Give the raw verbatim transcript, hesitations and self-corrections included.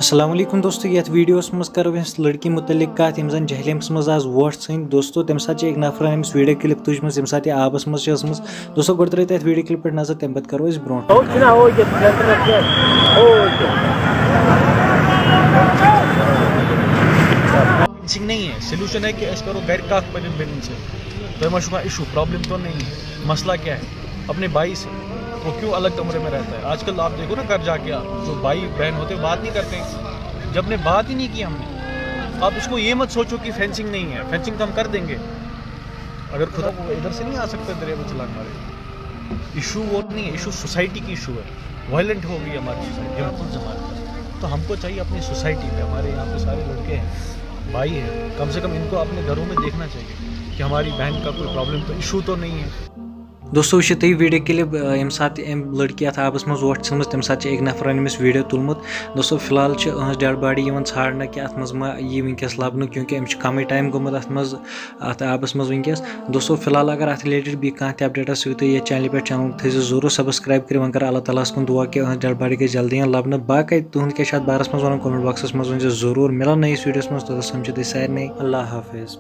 السلام علیکم دوستو، یتھ ویڈیوس منٛز کرو أسۍ لڑکی متعلق کتھ، یِم زن جہلمس منٛز آز ووٹھ ژھٕنۍ۔ دوستو، تمہِ ساتہٕ چھِ أکۍ نفرن أمِس ویڈیو کلپ تُجمٕژ، ییٚمہِ ساتہٕ یہِ آبس منٛز چھِ ٲسمٕژ۔ دوستو، گۄڈٕ ترٲیِو تُہۍ اتھ ویڈیو کلپ پٮ۪ٹھ نظر، تمہِ پتہٕ کرو أسۍ برونٛٹھ۔ فینسنگ نہیں ہے، سولوشن ہے کہ أسۍ کرو گھر کتھ پننٮ۪ن بیٚنٮ۪ن سۭتۍ۔ تۄہہِ ما چھُو کانٛہہ issue، problem تو نہیں ہے؟ مسئلہ کیا ہے؟ اپنے بھائی سے۔ وہ کیوں الگ کمرے میں رہتا ہے؟ آج کل آپ دیکھو نا، گھر جا کے آپ، جو بھائی بہن ہوتے ہیں، بات نہیں کرتے ہیں۔ جب نے بات ہی نہیں کی ہم نے، آپ اس کو یہ مت سوچو کہ فینسنگ نہیں ہے، فینسنگ تو ہم کر دیں گے۔ اگر خدا وہ ادھر سے نہیں آ سکتا دریا میں چھلانگ مارے۔ ایشو وہ نہیں ہے، ایشو سوسائٹی کی ایشو ہے۔ وائلنٹ ہو گئی ہماری سوسائٹی، ہم خود زمانہ۔ تو ہم کو چاہیے اپنی سوسائٹی میں، ہمارے یہاں پہ سارے لڑکے ہیں، بھائی ہیں، کم سے کم ان کو اپنے گھروں میں دیکھنا چاہیے کہ ہماری بہن کا کوئی پرابلم تو، ایشو تو نہیں ہے۔ دوستو، وٕچھِو تُہۍ ویڈیو کلپ، ییٚمہِ ساتہٕ أمۍ لڑکی اتھ آبس منٛز ووٹھ ژھٕنمٕژ، تمہِ ساتہٕ چھِ أکۍ نفرن أمِس ویڈیو تُلمُت۔ دوستو، فی الحال چھِ أہنٛز ڈیڈ باڈی یِوان ژھانڈنہٕ کہِ اتھ منٛز ما یی وٕنکیٚس لبنہٕ، کیونکہ أمِس چھُ کمٕے ٹایم گوٚمُت اتھ منٛز، اتھ آبس منٛز وٕنکیٚس۔ دوستو، فی الحال اگر اتھ رِلیٹڈ بیٚیہِ کانٛہہ تہِ اپڈیٹ آسہِ، سُہ تُہۍ یتھ چینلہِ پٮ۪ٹھ، چینل تھٲیزیو ضروٗر سبسکرایب کٔرِتھ۔ وۄنۍ کرو اللہ تعالیٰ ہس کُن دعا کہِ أہنٛز ڈیڈ باڈی گژھِ جلدی یِن لبنہٕ۔ باقٕے تُہنٛد کیٛاہ چھُ اتھ بارس منٛز ونُن، کمنٹ باکسس منٛز ؤنۍزیو ضروٗر۔ مِلو نٔیِس ویڈیوس منٛز، توٚتتھ سمکھِو تُہۍ سارنٕے۔ اللہ حافظ۔